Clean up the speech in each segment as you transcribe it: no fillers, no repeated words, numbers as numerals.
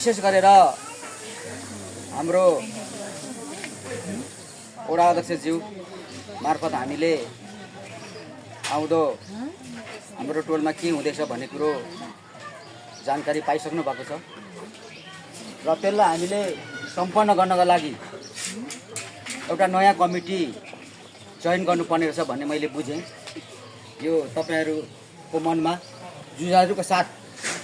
विशेष गरेर हाम्रो वडा अध्यक्षज्यू मार्फत हामीले आउँदो हाम्रो टोलमा के हुँदैछ भन्ने कुरो जानकारी पाइसक्नु भएको छ र त्यसलाई हामीले सम्पन्न गर्नका लागि एउटा नयाँ कमिटी चयन गर्नुपर्ने रहेछ भन्ने मैले बुझेँ। यो तपाईहरुको मनमा जुझारुको साथ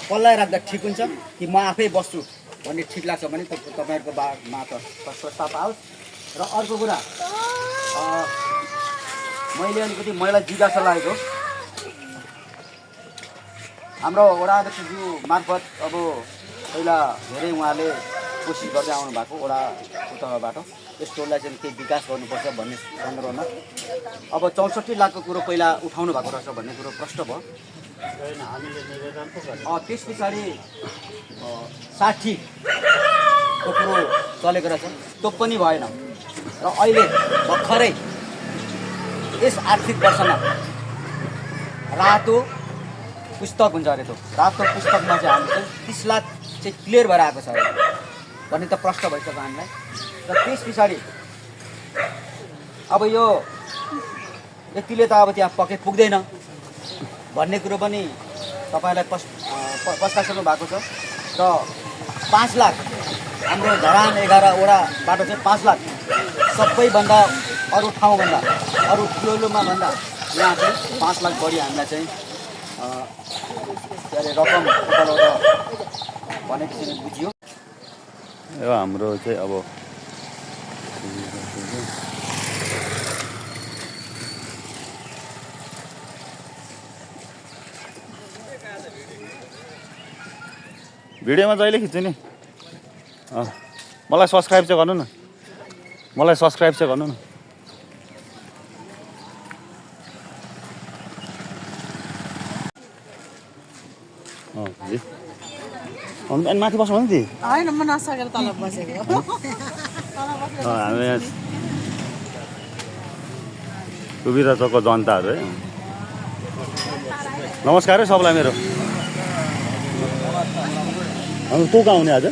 पल्लाई राख्दा ठिक हुन्छ कि म आफै बस्छु भन्ने ठिक लाग्छ भने तपाईहरुको मात्र प्रस्ताव आओस्। र अर्को कुरा मैले अलिकति मलाई जिज्ञासा लागेको हाम्रो वडा अध्यक्षज्यू मार्फत अब पहिला धेरै उहाँले कोसिस गर्दै आउनु भएको वडा तर्फबाट यस टोललाई चाहिँ केही विकास गर्नुपर्छ भन्ने सन्दर्भमा अब 64 लाखको कुरो पहिला उठाउनु भएको रहेछ भन्ने कुरो प्रष्ट भयो। त्यस पछाडि 60 को कुरो चलेको रहेछ त्यो पनि भएन र अहिले भर्खरै यस आर्थिक वर्षमा रातो पुस्तक हुन्छ अरे त्यो रातो पुस्तकमा चाहिँ हामी 30 लाख चाहिँ क्लियर भएर आएको छ अरे भन्ने त प्रश्न भइसक्यो हामीलाई। र त्यस पछाडि अब यो यतिले त अब त्यहाँ पक्कै पुग्दैन भन्ने कुरो पनि तपाईलाई पस्काइसक्नु भएको छ। र 5 लाख हाम्रो धरान 11 वडाबाट चाहिँ 5 लाख सबैभन्दा अरू ठाउँभन्दा अरू टोलमा भन्दा यहाँ चाहिँ 5 लाख बढी हामीलाई चाहिँ रकम उपलब्ध भन्ने किसिमले बुझियो। हाम्रो चाहिँ अब भिडियोमा जहिले खिच्छु नि मलाई सब्सक्राइब चाहिँ गर्नु न अनि माथि बस्नु नि हैन म नसकेर तल बसेको हामी सुविधा चोकको जनताहरू है नमस्कार है सबलाई मेरो। अनि तँ कहाँ आउने आज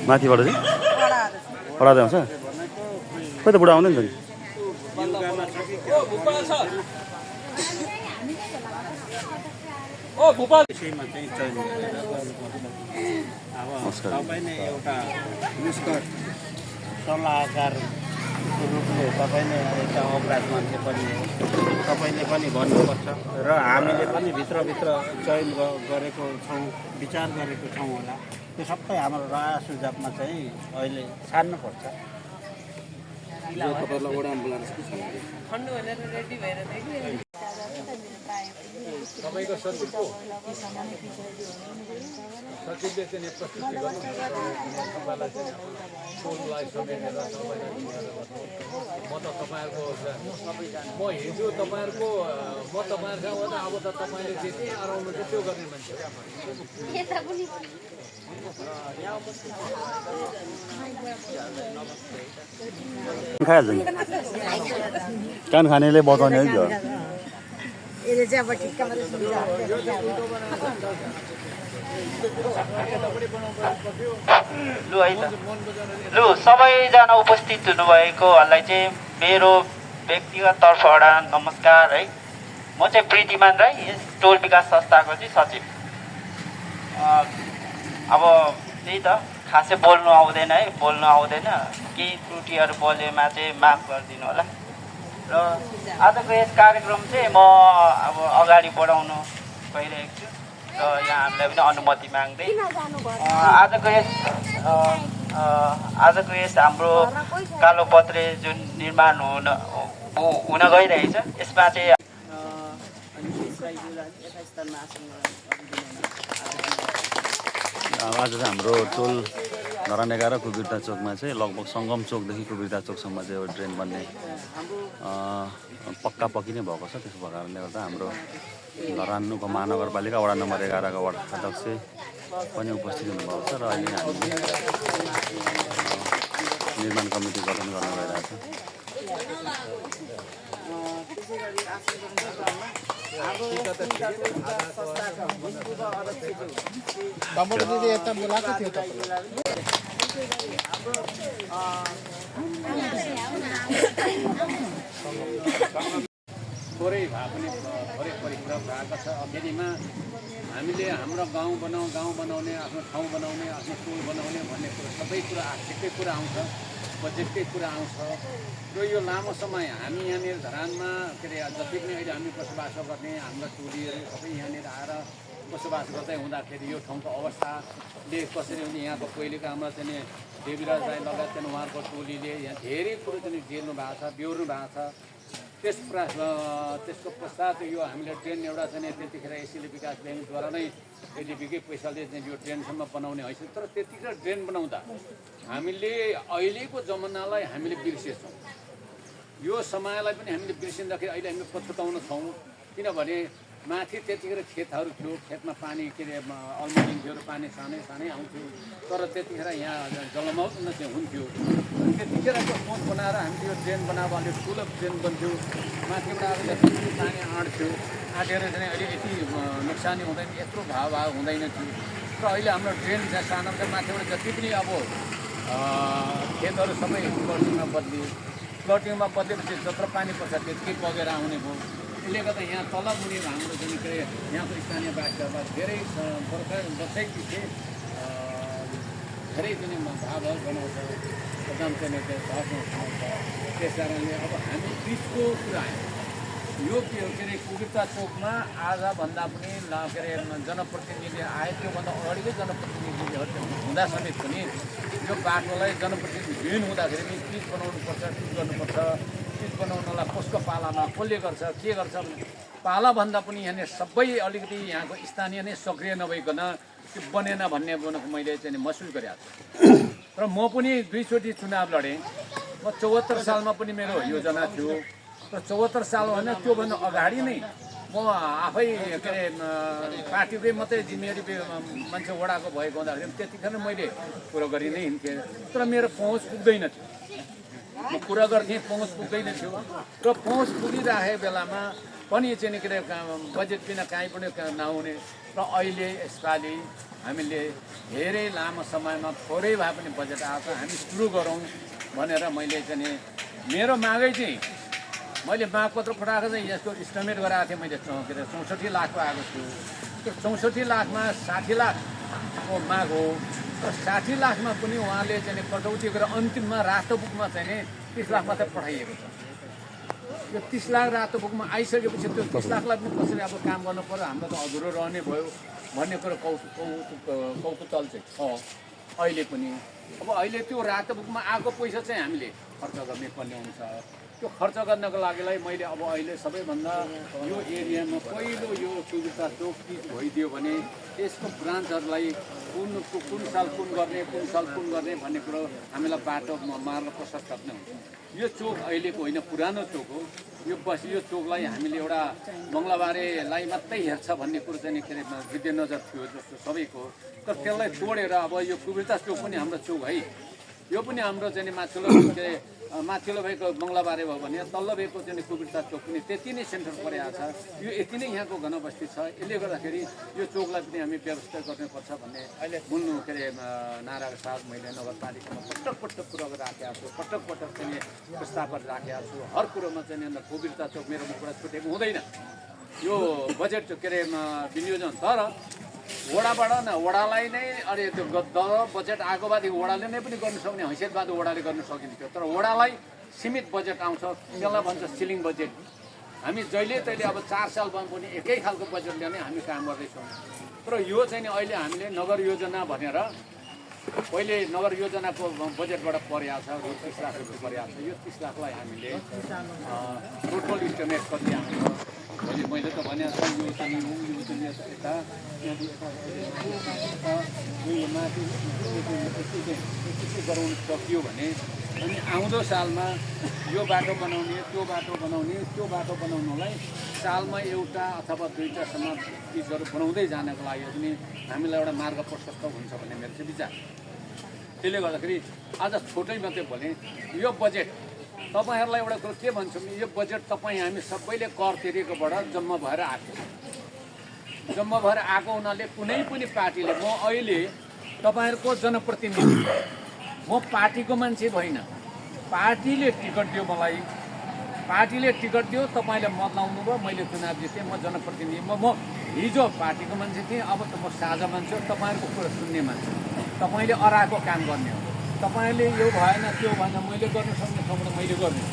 माथिबाट चाहिँ पढा आउँछ खोइ त बुढा आउँदैन नि तपाईले एउटा निष्कर्ष सल्लाहकार रूपले तपाईले एउटा अपराध मान्छे पनि तपाईले पनि भन्नुपर्छ र हामीले पनि भित्रभित्र चयन गरेको छौँ विचार गरेको छौँ होला त्यो सबै हाम्रो राय सुझावमा चाहिँ अहिले छान्नुपर्छ। तपाईको सचिवले चाहिँ प्रस्तुति गर्नु तपाईँलाई चाहिँ टोललाई समेटेर म त तपाईँहरूको म हिजो तपाईँहरूको म तपाईँहरूसँग हो त अब त तपाईँले त्यति अराउनु चाहिँ त्यो गर्ने मान्छे खाइहाल्छ नि कान खानेले बताउने है त्यो लु है त लु सबैजना उपस्थित हुनुभएकोहरूलाई चाहिँ मेरो व्यक्तिगत तर्फबाट नमस्कार है। म चाहिँ प्रीतिमान राई यस टोल विकास संस्थाको चाहिँ सचिव। अब त्यही त खासै बोल्नु आउँदैन केही त्रुटिहरू बोलेमा चाहिँ माफ गरिदिनु होला। र आजको यस कार्यक्रम चाहिँ म अब अगाडि बढाउनु गइरहेको छु र यहाँहरूलाई पनि अनुमति माग्दै आजको यस हाम्रो कालोपत्रे जुन निर्माण हुन गइरहेछ यसमा चाहिँ आज चाहिँ हाम्रो टोल धरान 11 कुबिरता चोकमा चाहिँ लगभग सङ्गम चोकदेखि कुबिरता चोकसम्म चाहिँ एउटा ड्रेन बन्ने पक्की नै भएको छ। त्यसो भएको कारणले गर्दा हाम्रो धरानको महानगरपालिका वडा नम्बर 11 का वडा अध्यक्ष पनि उपस्थित हुनुभएको छ र अहिले हामी निर्माण कमिटी गठन गर्न गइरहेको छ। कमल दिदी यता बोलाएको थियो तपाईँलाई। थोरै भए पनि थोरै परिपूरक भएको छ। फेरिमा हामीले हाम्रो गाउँ बनाउने, आफ्नो ठाउँ बनाउने, आफ्नो टोल बनाउने भन्ने कुरो सबै कुरा आर्थिककै कुरा आउँछ, बजेटकै कुरा आउँछ। र यो लामो समय हामी यहाँनिर धरानमा के अरे जति पनि अहिले हामी बसोबास गर्ने हाम्रा टोलीहरू सबै यहाँनिर आएर बसोबास गर्दै हुँदाखेरि यो ठाउँको अवस्थाले कसरी हुन्छ, यहाँको पहिलेको हाम्रा चाहिँ देवीराज राई लगायत चाहिँ उहाँहरूको टोलीले यहाँ धेरै कुरो चाहिँ जेल्नु भएको छ, बेहोर्नु भएको छ। त्यसको पश्चात यो हामीले ट्रेन एउटा चाहिँ त्यतिखेर एसिले विकास ब्याङ्कद्वारा नै एडिबीकै पैसाले चाहिँ यो ट्रेनसम्म बनाउने हैसियत। तर त्यतिखेर ट्रेन बनाउँदा हामीले अहिलेको जमानालाई हामीले बिर्सेछौँ, यो समयलाई पनि हामीले बिर्सिँदाखेरि अहिले हामी पछुताउन छौँ। किनभने माथि त्यतिखेर खेतहरू थियो, खेतमा पानी के अरे अल्मलिन्थ्यो र पानी सानै सानै आउँथ्यो, तर त्यतिखेर यहाँ जलमग्न चाहिँ हुन्थ्यो। त्यतिखेरको सोच बनाएर हामीले यो ट्रेन बनाएको अलिक ठुलो ट्रेन बन्थ्यो, माथिबाट आएर जति पानी आँट्थ्यो, आँटेर चाहिँ अहिले यति नोक्सानी हुँदैन, यत्रो भाव हुँदैन थियो। र अहिले हाम्रो ट्रेन चाहिँ सानो चाहिँ माथिबाट जति पनि अब खेतहरू सबै फ्लटिङमा बदलियो, फ्लटिङमा बदलेपछि जत्रो पानी पर्छ त्यतिकै बगेर आउने भयो। त्यसले गर्दा यहाँ तल मुनि हाम्रो चाहिँ के अरे यहाँको स्थानीय वासीहरूलाई धेरै बसाइपछि धेरै चाहिँ भावहरू बनाउँछ, एकदम चाहिँ धर्म। त्यस कारणले अब हामी बिचको कुरा आयो, यो के अरे कुबिरता चोकमा आजभन्दा पनि के अरे जनप्रतिनिधि आए, त्योभन्दा अगाडिकै जनप्रतिनिधिहरू हुँदा समेत पनि यो बाटोलाई जनप्रतिनिधि भिड हुँदाखेरि पनि पिच बनाउनुपर्छ, पिच गर्नुपर्छ। पिच बनाउनलाई कसको पालामा कसले गर्छ, के गर्छ, पालाभन्दा पनि यहाँनिर सबै अलिकति यहाँको स्थानीय नै सक्रिय नभइकन त्यो बनेन भन्ने मैले चाहिँ महसुस गरेको छु। र म पनि 2 चोटि चुनाव लडेँ। म 74 सालमा पनि मेरो योजना थियो, र 74 साल होइन त्योभन्दा अगाडि नै म आफै के अरे पार्टीकै मात्रै जिम्मेवारी मान्छे वडाको भएको हुँदाखेरि त्यतिखेर मैले कुरो गरि नै हिँड्थेँ, तर मेरो पहुँच पुग्दैन थियो। म कुरा गर्थेँ, पहुँच पुग्दैन थियो, र पहुँच पुगिराखेको बेलामा पनि चाहिँ के अरे बजेट बिना काहीँ पनि नहुने। र अहिले यसपालि हामीले धेरै लामो समयमा थोरै भए पनि बजेट आएको छ, हामी सुरु गरौँ भनेर मैले चाहिँ मेरो मागै चाहिँ मैले मागपत्र पठाएको चाहिँ यसको इस्टिमेट गराएको थिएँ मैले के अरे 64 लाखको आएको छु। त्यो 64 लाखमा 60 लाखको माग हो, र 60 लाखमा पनि उहाँले चाहिँ कटौती गरेर अन्तिममा रातो बुकमा चाहिँ 30 लाख मात्रै पठाइएको छ। यो 30 लाख रातो बुकमा आइसकेपछि त्यो 30 लाखलाई पनि कसरी अब काम गर्नु पर्यो, हाम्रो त अधुरो रहने भयो भन्ने कुरो कौतुकल चाहिँ छ अहिले पनि। अब अहिले त्यो रातो बुकमा आएको पैसा चाहिँ हामीले खर्च गर्ने पर्ने हुन्छ। त्यो खर्च गर्नको लागिलाई मैले अब अहिले सबैभन्दा यो एरियामा पहिलो यो कुबिरता चोक पिच भइदियो भने यसको ब्रान्चहरूलाई कुन साल कुन गर्ने भन्ने कुरो हामीलाई बाटो मार्ग प्रशस्त नै हुन्छ। यो चोक अहिलेको होइन, पुरानो चोक हो। यो चोकलाई हामीले एउटा मङ्गलबारेलाई मात्रै हेर्छ भन्ने कुरो चाहिँ के अरे विद्यनजर थियो जस्तो सबैको, तर त्यसलाई तोडेर अब यो कुबिरता चोक पनि हाम्रो चोक है, यो पनि हाम्रो चाहिँ माथिल्लो भएको मङ्गलबारे भयो भने तल्लो भएको चाहिँ कुबिरता चोक पनि त्यति नै सेन्टर परेको छ। यो यति नै यहाँको घनबस्ती छ। यसले गर्दाखेरि यो चोकलाई पनि हामी व्यवस्था गर्नुपर्छ भन्ने अहिले बोल्नु के अरे नाराको साथ मैले नगरपालिकामा पटक कुरो राखेको छु, पटक चाहिँ प्रस्तावहरू राखेको छु। हर कुरोमा चाहिँ कुबिरता चोक मेरो मुखबाट छुटेको हुँदैन। यो बजेट के अरे विनियोजन तर वडाबाट वडालाई नै अरे त्यो बजेट आएको बाददेखि वडाले नै पनि गर्नु सक्ने हैसियतबाट वडाले गर्न सकिन्थ्यो, तर वडालाई सीमित बजेट आउँछ, त्यसलाई भन्छ सिलिङ बजेट। हामी जहिले तहिले अब 4 सालमा पनि एकै खालको बजेटले नै हामी काम गर्दैछौँ। तर यो चाहिँ अहिले हामीले नगर योजना भनेर पहिले नगर योजनाको बजेटबाट परेको छ, 30 लाख रुपियाँ परेको छ। यो 30 लाखलाई हामीले टोटल इस्टिमेट कति आउँछ अहिले मैले त भने यो चाहिँ यता माथि गराउनु सकियो भने अनि आउँदो सालमा यो बाटो बनाउने, त्यो बाटो बनाउनलाई सालमा एउटा अथवा 2टासम्म पिचहरू बनाउँदै जानको लागि पनि हामीलाई एउटा मार्ग प्रशस्त हुन्छ भन्ने मेरो चाहिँ विचार। त्यसले गर्दाखेरि आज छोटै मात्रै भने यो बजेट तपाईँहरूलाई एउटा कुरो के भन्छौँ, यो बजेट तपाईँ हामी सबैले कर तिरेकोबाट जम्मा भएर आएको हुनाले कुनै पनि पार्टीले, म अहिले तपाईँहरूको जनप्रतिनिधि, म पार्टीको मान्छे होइन, पार्टीले टिकट दियो मलाई, पार्टीले टिकट दियो, तपाईँले मत लाउनु भयो, मैले चुनाव जितेँ, म जनप्रतिनिधि, म हिजो पार्टीको मान्छे थिएँ, अब त म साझा मान्छे हो, तपाईँहरूको कुरा सुन्ने मान्छे, तपाईँले अराएको काम गर्ने हो, तपाईँले यो भएन त्यो भएन, मैले गर्नु सक्ने ठाउँबाट मैले गर्ने।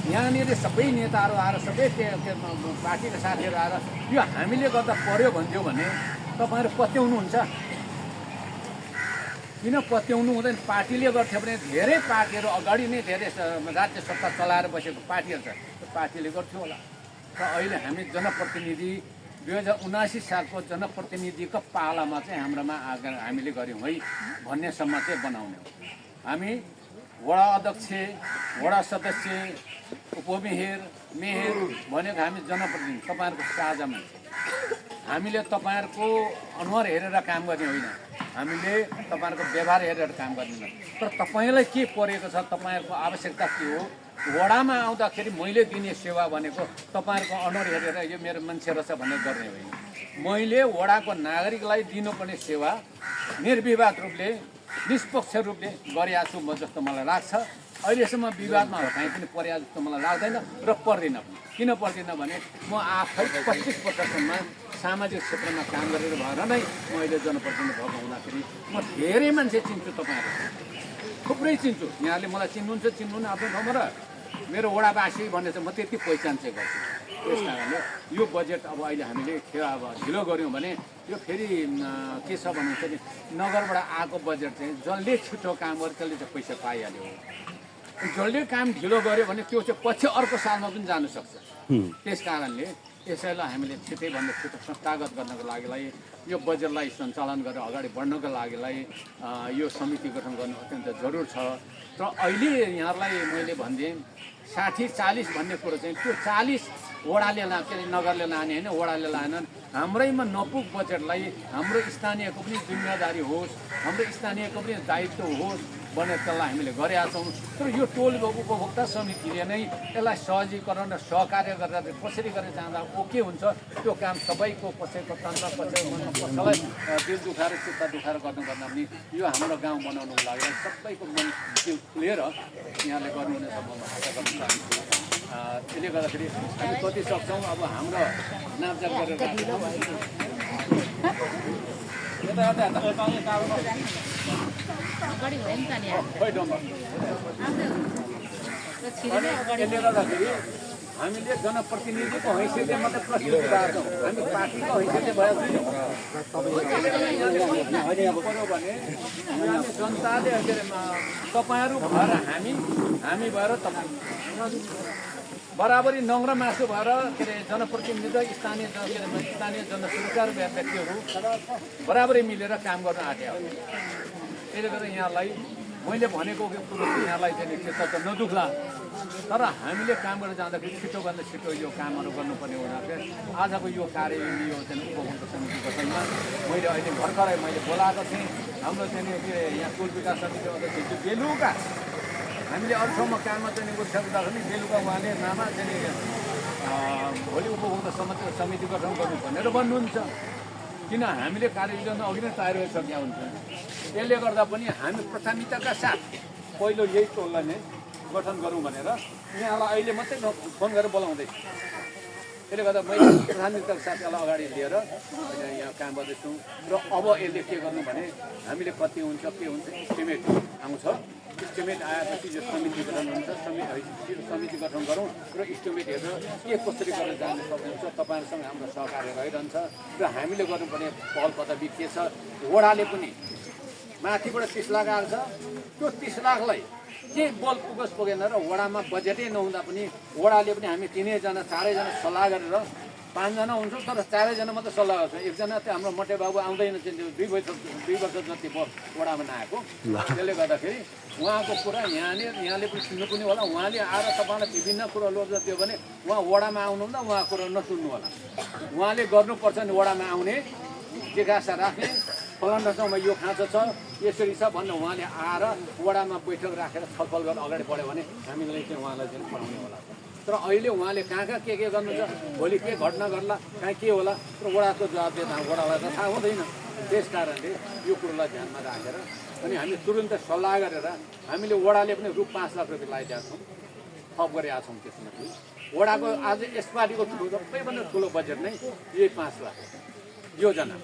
यहाँनिर सबै नेताहरू आएर, सबै पार्टीका साथीहरू आएर यो हामीले गर्दा पर्यो भन्थ्यो भने तपाईँहरू पत्याउनुहुन्छ? किन पत्याउनु हुँदैन? पार्टीले गर्थ्यो भने धेरै पार्टीहरू अगाडि नै धेरै राज्य सत्ता चलाएर बसेको पार्टीहरू छ, त्यो पार्टीले गर्थ्यो होला। र अहिले हामी जनप्रतिनिधि 2079 सालको जनप्रतिनिधिको पालामा चाहिँ हाम्रोमा हामीले गऱ्यौँ है भन्नेसम्म चाहिँ बनाउने हो। हामी वडा अध्यक्ष, वडा सदस्य, उपमेयर, मेयर भनेको हामी जनप्रतिनिधि, तपाईँहरूको साझा मान्छे। हामीले तपाईँहरूको अनुहार हेरेर काम गर्ने होइन, हामीले तपाईँहरूको व्यवहार हेरेर काम गर्ने। तर तपाईँलाई के परेको छ, तपाईँहरूको आवश्यकता के हो? वडामा आउँदाखेरि मैले दिने सेवा भनेको तपाईँहरूको अनुहार हेरेर यो मेरो मान्छे रहेछ भनेर गर्ने होइन। मैले वडाको नागरिकलाई दिनुपर्ने सेवा निर्विवाद रूपले, निष्पक्ष रूपले गरिरहेको छु म जस्तो मलाई लाग्छ। अहिलेसम्म विवादमा कहीँ पनि परेको जस्तो मलाई लाग्दैन र पर्दैन पनि। किन पर्दैन भने म आफै 25 वर्षसम्म सामाजिक क्षेत्रमा काम गरेर भएर नै म अहिले जनप्रतिनिधि भएको हुँदाखेरि म धेरै मान्छे चिन्छु, तपाईँहरू थुप्रै चिन्छु। यहाँले मलाई चिन्नुहुन्छ, चिन्नुहुन्न आफ्नो ठाउँमा, र मेरो वडावासी भन्ने चाहिँ म त्यति पहिचान चाहिँ गर्छु। त्यस कारणले यो बजेट अब अहिले हामीले अब ढिलो गऱ्यौँ भने यो फेरि के छ भने चाहिँ नगरबाट आएको बजेट चाहिँ जसले छिटो काम गर्छ त्यसले चाहिँ पैसा पाइहाल्यो। जसले काम ढिलो गऱ्यो भने त्यो चाहिँ पछि अर्को सालमा पनि जान सक्छ। त्यस कारणले यसैलाई हामीले छिटैभन्दा छिटो संस्थागत गर्नको लागिलाई, यो बजेटलाई सञ्चालन गरेर अगाडि बढ्नको लागिलाई यो समिति गठन गर्नु अत्यन्त जरुर छ। र अहिले यहाँलाई मैले भनिदिएँ 60-40 भन्ने कुरो चाहिँ त्यो 40 वडाले के अरे नगरले लाने होइन, वडाले लाएनन्। हाम्रैमा नपुग बजेटलाई हाम्रो स्थानीयको पनि जिम्मेदारी होस्, हाम्रो स्थानीयको पनि दायित्व होस् भनेर त्यसलाई हामीले गरेका छौँ। तर यो टोल उपभोक्ता समितिले नै यसलाई सहजीकरण र सहकार्य गरेर कसरी गरेर जाँदा ओके हुन्छ, त्यो काम सबैको कसैको तन्त्र कसैलाई दिल दुखाएर चित्त दुखाएर गर्नुपर्दा पनि यो हाम्रो गाउँ बनाउनुको लागि सबैको मन दिल खुलेर यहाँले गर्नुहुनेछ म आशा गर्न चाहन्छु। त्यसले गर्दाखेरि हामी कति सक्छौँ अब हाम्रो नापजाप गरेर यसले गर्दाखेरि हामीले जनप्रतिनिधिको हैसियतले मात्रै प्रस्तुत भएको छौँ, हामी पार्टीको हैसियतले भएको छैनौँ। पऱ्यो भने हामी जनताले के अरे तपाईँहरू भएर हामी भएर तपाईँ बराबरी नङ र मासु भएर के अरे जनप्रतिनिधि र स्थानीय जनसुरक्षार व्यक्तिहरू बराबरी मिलेर काम गर्न आँट्या हो। त्यसले गर्दा यहाँलाई मैले भनेको कुरो यहाँलाई चाहिँ चित्त त नदुख्ला, तर हामीले काम गरेर जाँदाखेरि छिटोभन्दा छिटो यो कामहरू गर्नुपर्ने हुँदाखेरि आजको यो कार्य यो चाहिँ उपभोक्ता समिति गठनमा मैले अहिले भर्खरै मैले बोलाएको थिएँ। हाम्रो चाहिँ के यहाँ टोल विकास समिति अध्यक्ष बेलुका हामीले अरू ठाउँमा काममा चाहिँ उठाउँदाखेरि बेलुका उहाँले नामा चाहिँ भोलि उपभोक्ता समिति गठन गर्नु भनेर भन्नुहुन्छ। किन हामीले कार्ययोजना अघि नै तयार गरिसकेका हुन्छ। त्यसले गर्दा पनि हामी प्राथमिकताका साथ पहिलो यही टोललाई नै गठन गरौँ भनेर यहाँलाई अहिले मात्रै फोन गरेर बोलाउँदैछु। त्यसले गर्दा मैले प्राथमिकताका साथ यसलाई अगाडि लिएर यहाँ काम गर्दैछौँ। र अब यसले के गर्नु भने हामीले कति हुन्छ के हुन्छ इस्टिमेट आउँछ, इस्टिमेट आएपछि यो समिति गठन हुन्छ, समिति गठन गरौँ र इस्टिमेट हेरेर के कसरी गरेर जान सक्नुहुन्छ। तपाईँहरूसँग हाम्रो सहकार्य रहिरहन्छ र हामीले गर्नुपर्ने पहल कदमी के छ। वडाले पनि माथिबाट 30 लाख आएको छ, त्यो 30 लाखलाई के बोल पुगेन र वडामा बजेटै नहुँदा पनि वडाले पनि हामी 3जना 4जना सल्लाह गरेर 5 जना हुन्छौँ, तर 4जना मात्रै सल्लाह गर्छौँ। एकजना चाहिँ हाम्रो मटे बाबु आउँदैन, 2 वर्ष जति वडामा नआएको। त्यसले गर्दाखेरि उहाँको कुरा यहाँले पनि सुन्नु पनि होला। उहाँले आएर तपाईँलाई विभिन्न कुरा लोभ दियो भने उहाँ वडामा आउनुहुँदा उहाँको कुरा नसुन्नु होला। उहाँले गर्नुपर्छ नि वडामा आउने, जिज्ञासा राख्ने, फलाना ठाउँमा यो खाँचो छ यसरी छ भन्ने उहाँले आएर वडामा बैठक राखेर छलफल गरेर अगाडि बढ्यो भने हामीलाई चाहिँ उहाँलाई चाहिँ पढाउने होला तर अहिले उहाँले कहाँ के गर्नुहुन्छ भोलि के घटना गर्ला कहाँ के होला तर वडाको जवाब दिए वडालाई त थाहा हुँदैन त्यस कारणले यो कुरोलाई ध्यानमा राखेर अनि हामी तुरुन्त सल्लाह गरेर हामीले वडाले पनि रु 5 लाख रुपियाँ लगाइदिएका छौँ थप गरेका छौँ त्यसमा पनि वडाको आज यसपालिको सबैभन्दा ठुलो बजेट नै यही 5 लाख योजना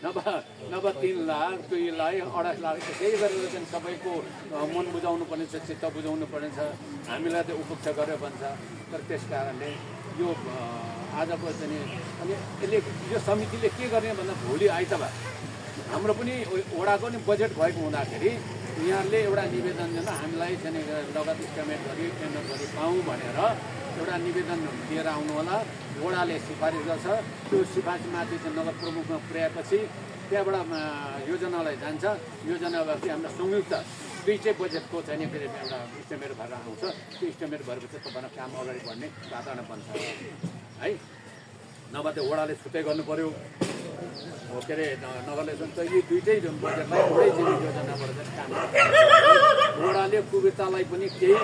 नभए 3 लाख 2 लाख 2.5 लाख त्यसै गरेर चाहिँ सबैको मन बुझाउनु पर्ने छ चित्त बुझाउनु पर्ने छ हामीलाई त उपेक्षा गर्यो भन्छ तर त्यस कारणले यो आजको चाहिँ अनि यसले यो समितिले के गर्ने भन्दा भोलि आइतबार हाम्रो पनि वडाको नि बजेट भएको हुँदाखेरि यहाँले एउटा निवेदन दिन हामीलाई चाहिँ लगत इस्टिमेट गरी टेन्डर गरी पाऊँ भनेर एउटा निवेदन लिएर आउनु होला वडाले सिफारिस गर्छ त्यो सिफारिसमाथि चाहिँ नगर प्रमुखमा पुर्याएपछि त्यहाँबाट योजनालाई जान्छ योजनापछि हाम्रो संयुक्त दुईटै बजेटको चाहिँ एउटा इस्टिमेट भएर आउँछ त्यो इस्टिमेट भएपछि तपाईँको काम अगाडि बढ्ने वातावरण बन्छ है नभए त्यो वडाले छुट्टै गर्नु पर्यो के अरे नगरले त यी दुईटै बजेटलाई एउटै योजनाबाट चाहिँ काम वडाले कुबेरतालाई पनि केही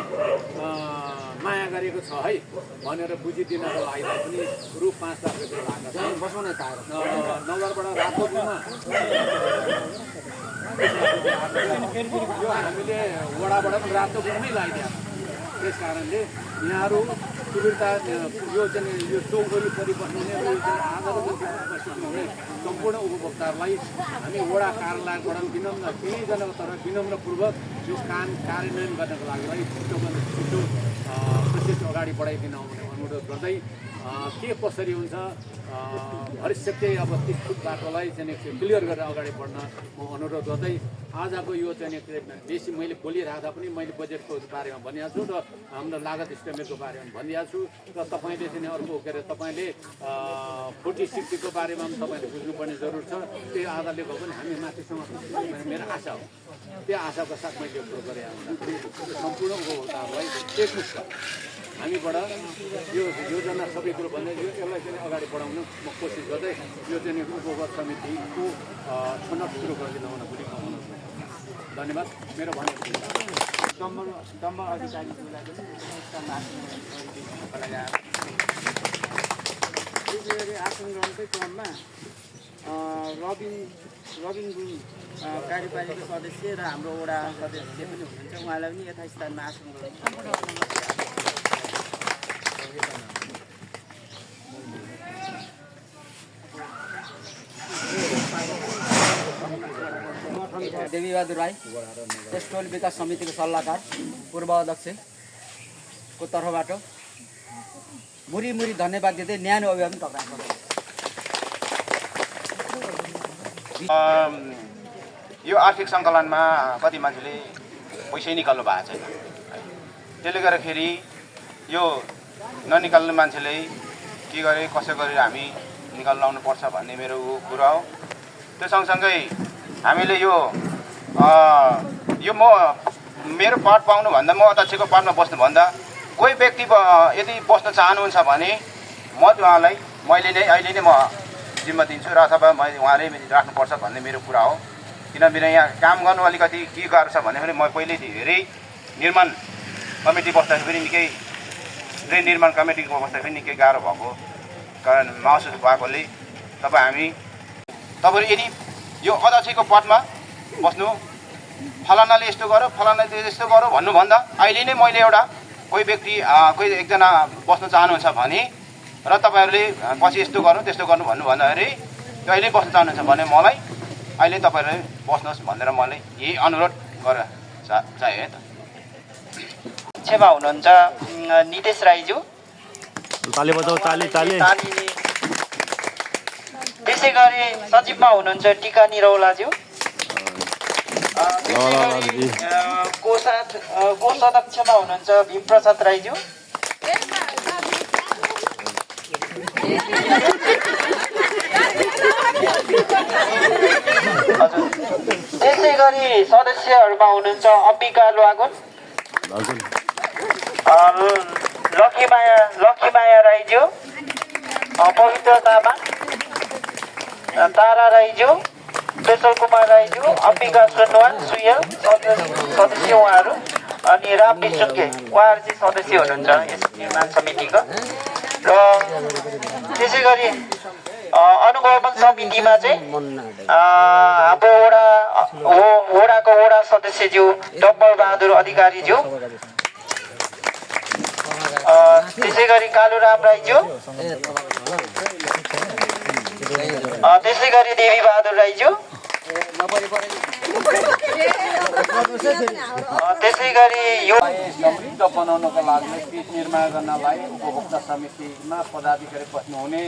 माया गरेको छ है भनेर बुझिदिनको लागि पनि रु 5 लाख रुपियाँ लाग्छ बसाउने नगरबाट रातोपुरमा यो हामीले वडाबाट पनि रातोपुरमै लगाइदिएको त्यस कारणले यहाँहरू सुविधा यो चाहिँ यो चौक वरिपरि बस्नुहुने बस्नुहुने सम्पूर्ण उपभोक्ताहरूलाई हामी वडा कार्यालयबाट विनम्र केहीजनाको तर्फ विनम्रपूर्वक यो काम कार्यान्वयन गर्नको लागि छिटोभन्दा छिटो प्रोसेस अगाडि बढाइदिन अनुरोध गर्दै के कसरी हुन्छ भविष्यकै अब 30 फुट बाटोलाई चाहिँ क्लियर गरेर अगाडि बढ्न म अनुरोध गर्दै आजको यो चाहिँ बेसी मैले बोलिरहेको पनि मैले बजेटको बारेमा भनिहाल्छु र हाम्रो लागत इस्टिमेटको बारेमा भनिहाल्छु छु र तपाईले चाहिँ अर्को के अरे तपाईले 40-60 को बारेमा पनि तपाईले बुझ्नुपर्ने जरुर छ त्यही आधारले गयो भने हामी माथिसम्म मेरो आशा हो त्यो आशाको साथ मैले यो कुरो गरे सम्पूर्ण उपभोक्ताहरूलाई एकमुष्ट हामीबाट यो योजना सबै कुरो भन्दै यसलाई चाहिँ अगाडि बढाउन म कोसिस गर्दै यो चाहिँ उपभोक्ता समितिको छनौट सुरु गरिदिन हुन भोलि धन्यवाद मेरो भनेको दम्ब अधिकारीलाई पनि आसन ग्रहणकै क्रममा रबिन गुरुङ कार्यपालिका सदस्य र हाम्रो वडा सदस्य पनि हुनुहुन्छ उहाँलाई पनि यथास्थानमा आसन ग्रहण देवीबहादुर राई टेस्टोल विकास समितिको सल्लाहकार पूर्व अध्यक्षको तर्फबाट मुरी धन्यवाद दिँदै न्यानो अभियान तपाईहरुको यो आर्थिक सङ्कलनमा कति मान्छेले पैसै निकाल्नु भएको छैन त्यसले गर्दाखेरि यो ननिकाल्ने मान्छेले के गरे कसो गरेर हामी निकाल्न लाउनु पर्छ भन्ने मेरो कुरा हो त्यो सँगसँगै हामीले यो म मेरो पद पाउनु भन्दा म अध्यक्षको पदमा बस्नु भन्दा कोही व्यक्ति यदि बस्न चाहनुहुन्छ भने म उहाँलाई अहिले नै म जिम्मा दिन्छु र अथवा उहाँले राख्नुपर्छ भन्ने मेरो कुरा हो किनभने यहाँ काम गर्नु अलिकति के गाह्रो छ भने म पहिले धेरै निर्माण कमिटी बस्दाखेरि निकै निर्माण कमिटीको बस्दाखेरि निकै गाह्रो भएको कारण महसुस भएकोले तपाईँहरू यदि यो अध्यक्षको पदमा बस्नु फलानाले यस्तो गर फलानाले यस्तो गर भन्नुभन्दा अहिले नै मैले एउटा कोही व्यक्ति कोही एकजना बस्न चाहनुहुन्छ भने र तपाईँहरूले पछि यस्तो गर्नु त्यस्तो गर्नु भन्नु भन्दाखेरि अहिले बस्न चाहनुहुन्छ भने मलाई अहिले तपाईँहरूले बस्नुहोस् भनेर मैले यही अनुरोध गरेर चाहे है त क्षमा हुनुहुन्छ नितेश राईज्यू ताली बजाऊ ताली त्यसै गरी सचिवमा हुनुहुन्छ टीका निरौलाज्यू कोषाध्यक्षमा हुनुहुन्छ भीमप्रसाद राईज्यू त्यसै गरी सदस्यहरूमा हुनुहुन्छ अम्बिका लुवागुन लक्ष्मीमाया राईज्यू पवित्र तामाङ तारा राईज्यू पेशल कुमार राईज्यू, अम्बिका सोनवान सुयल सदस्य उहाँहरू, अनि राम विष्णुके उहाँहरू चाहिँ सदस्य हुनुहुन्छ यस निर्माण समितिको। र त्यसै गरी अनुगमन समितिमा चाहिँ हाम्रो वडाको वडा सदस्यज्यू डम्बर बहादुर अधिकारीज्यू, त्यसै गरी कालुराम राईज्यू, त्यसै गरी देवी बहादुर राईज्यू, त्यसै गरी यो समृद्ध बनाउनको लागि पिच निर्माण गर्नलाई उपभोक्ता समितिमा पदाधिकारी बस्नुहुने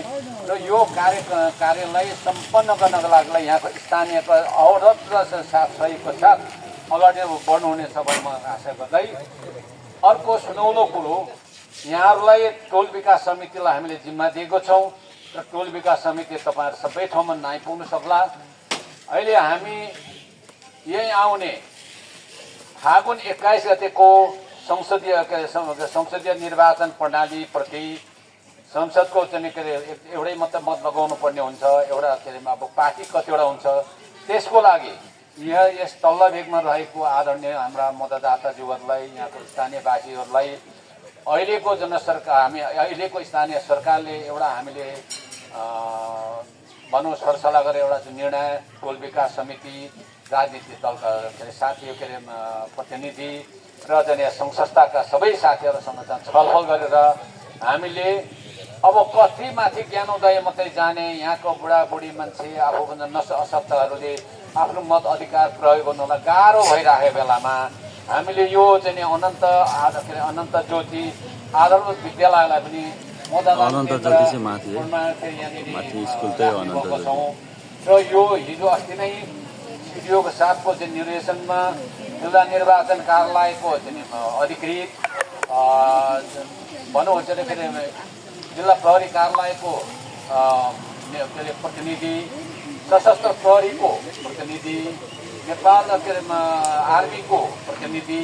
र यो कार्यलाई सम्पन्न गर्नको लागि यहाँको स्थानीयको अवरोध र सहयोगको साथ अगाडि बढ्नुहुनेछ भन्ने म आशा गर्दै, अर्को सुनौलो कुरो यहाँहरूलाई टोल विकास समितिलाई हामीले जिम्मा दिएको छौँ र टोल विकास समिति तपाईँहरू सबै ठाउँमा नआइपुग्नु सक्ला। अहिले हामी यही आउने फागुन 21 गतेको संसदीय निर्वाचन प्रणालीप्रति संसदको चाहिँ के अरे एउटै मात्र मत लगाउनु पर्ने हुन्छ, एउटा के अरे अब पार्टी कतिवटा हुन्छ। त्यसको लागि यहाँ यस तल्लो भेगमा रहेको आदरणीय हाम्रा मतदाताज्यूहरूलाई, यहाँको स्थानीयवासीहरूलाई अहिलेको अहिलेको स्थानीय सरकारले एउटा हामीले भनौँ सरसल्लाह गरेर एउटा चाहिँ निर्णय टोल विकास समिति राजनीतिक दलका के अरे साथीहरू के अरे प्रतिनिधि र चाहिँ सङ्घ संस्थाका सबै साथीहरूसँग चाहिँ छलफल गरेर हामीले अब कति माथि ज्ञानोदय मात्रै जाने यहाँको बुढाबुढी मान्छे आफूभन्दा अशक्तहरूले आफ्नो मत अधिकार प्रयोग गर्नलाई गाह्रो भइरहेको बेलामा हामीले यो चाहिँ अनन्त ज्योति आधारभूत विद्यालयलाई पनि र यो हिजो अस्ति नै सिडिओको साथको चाहिँ निर्देशनमा जिल्ला निर्वाचन कार्यालयको चाहिँ अधिकृत भनौँ के अरे जिल्ला प्रहरी कार्यालयको के अरे प्रतिनिधि, सशस्त्र प्रहरीको प्रतिनिधि, नेपाल के अरे आर्मीको प्रतिनिधि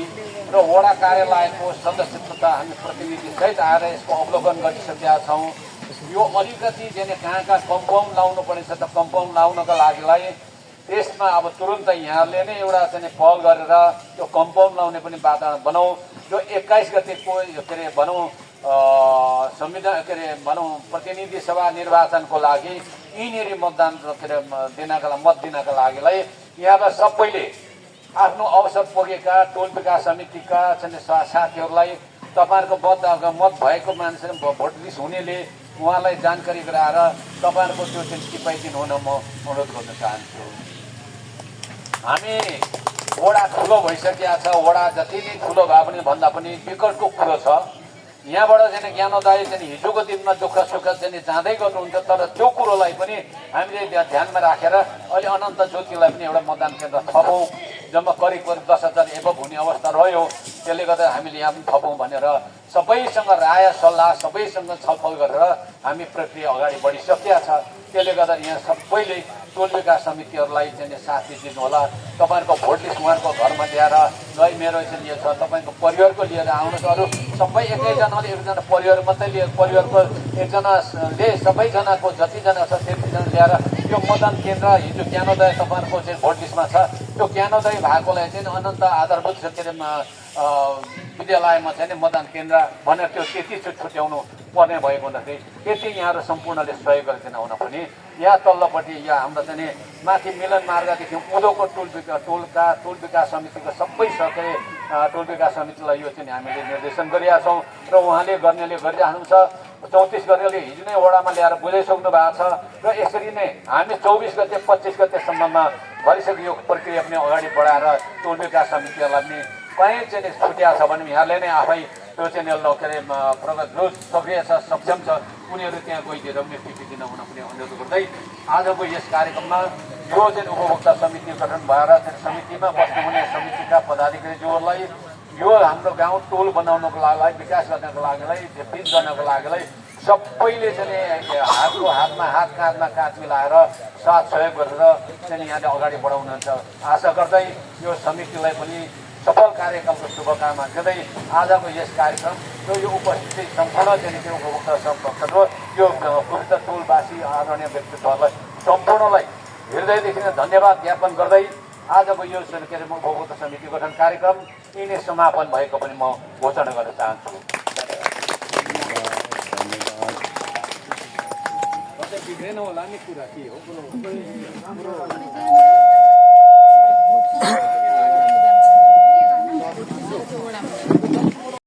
र वडा कार्यालयको सदस्य तथा हामी प्रतिनिधि सहित आएर यसको अवलोकन गरिसकेका छौँ। यो अलिकति चाहिँ कहाँ कम्पाउन्ड लाउनु पर्ने छ त कम्पाउन्ड लाउनका लागिलाई त्यसमा अब तुरुन्तै यहाँहरूले नै एउटा चाहिँ पहल गरेर त्यो कम्पाउन्ड लाउने पनि वातावरण बनाऊ। यो 21 गतेको के अरे भनौँ संविधान के अरे भनौँ प्रतिनिधि सभा निर्वाचनको लागि यिनीहरू मतदान के अरे मत दिनका लागिलाई यहाँबाट सबैले आफ्नो अवसर पुगेका टोल विकास समितिका साथीहरूलाई तपाईँहरूको मत भएको मान्छे भोट लिस्ट हुनेले उहाँलाई जानकारी गराएर तपाईँहरूको त्यो चाहिँ टिपाइदिनु हुन म अनुरोध गर्न चाहन्छु। हामी वडा ठुलो भइसकेका छ, वडा जति नै ठुलो भए पनि भन्दा पनि विकटको कुरो छ। यहाँबाट चाहिँ ज्ञानोदय चाहिँ हिजोको दिनमा दुःख सुख चाहिँ जाँदै गर्नुहुन्छ, तर त्यो कुरोलाई पनि हामीले ध्यानमा राखेर अहिले अनन्त ज्योतिलाई पनि एउटा मतदान केन्द्र थपौँ। जम्मा करिब 10,000 एबभ हुने अवस्था रह्यो, त्यसले गर्दा हामीले यहाँ पनि थपौँ भनेर सबैसँग राय सल्लाह सबैसँग छलफल गरेर हामी प्रक्रिया अगाडि बढिसकेका छ। त्यसले गर्दा यहाँ सबैले टोल विकास समितिहरूलाई चाहिँ साथ दिनु होला। तपाईँहरूको भोट लिस्ट उहाँहरूको घरमा ल्याएर ल मेरो चाहिँ यो छ, तपाईँको परिवारको लिएर आउनुहोस्। अरू सबै एकैजनाले एकजना परिवार मात्रै लिएर परिवारको एकजनाले सबैजनाको जतिजना छ त्यतिजना ल्याएर यो मतदान केन्द्र हिजो ज्ञानोदय तपाईँहरूको चाहिँ भोट लिस्टमा छ, त्यो ज्ञानोदय भएकोलाई चाहिँ अनन्त आधारभूत के अरे विद्यालयमा चाहिँ मतदान केन्द्र भनेर त्यो त्यति छुट्याउनु पर्ने भएको हुँदाखेरि त्यति यहाँहरू सम्पूर्णले सहयोग गरिदिन हुन पनि यहाँ तल्लोपट्टि यहाँ हाम्रो चाहिँ माथि मिलन मार्गदेखि उँधोको टोल विकास समितिको सबै सरकारी टोल विकास समितिलाई यो चाहिँ हामीले निर्देशन गरिरहेका छौँ र उहाँले गर्नेले गरिरहनुहुन्छ। 34 गतेले हिजो नै वडामा ल्याएर बुझाइसक्नु भएको छ र यसरी नै हामी 24 गते 25 गतेसम्ममा भइसक्यो यो प्रक्रिया पनि अगाडि बढाएर टोल विकास समितिहरूलाई पनि कहीँ चाहिँ छुट्या छ भने यहाँले नै आफै त्यो चाहिँ के अरे प्रगत जो सक्रिय छ सक्षम छ उनीहरू त्यहाँ गइदिएर नेतृत्व दिन हुन पनि अनुरोध गर्दै आजको यस कार्यक्रममा जो चाहिँ उपभोक्ता समिति गठन भएर समितिमा बस्नुहुने समितिका पदाधिकारीज्यूहरूलाई यो हाम्रो गाउँ टोल बनाउनको लागि विकास गर्नको लागिलाई पिच गर्नको लागिलाई सबैले चाहिँ हातको हातमा हात काँधमा काँध मिलाएर साथ सहयोग गरेर चाहिँ यहाँले अगाडि बढाउनुहुन्छ। आशा गर्दै यो समितिलाई पनि सफल कार्यक्रमको शुभकामना गर्दै आजको यस कार्यक्रम यो उपस्थिति सम्पूर्ण चाहिँ उपभोक्ता पक्ष र यो पवित्र टोलवासी आदरणीय व्यक्तित्वहरूलाई सम्पूर्णलाई हृदयदेखि नै धन्यवाद ज्ञापन गर्दै आजको यो के अरे भौगोलिक समिति गठन कार्यक्रम यिनै समापन भएको पनि म घोषणा गर्न चाहन्छु। बिग्रेन होला नि कुरा के हो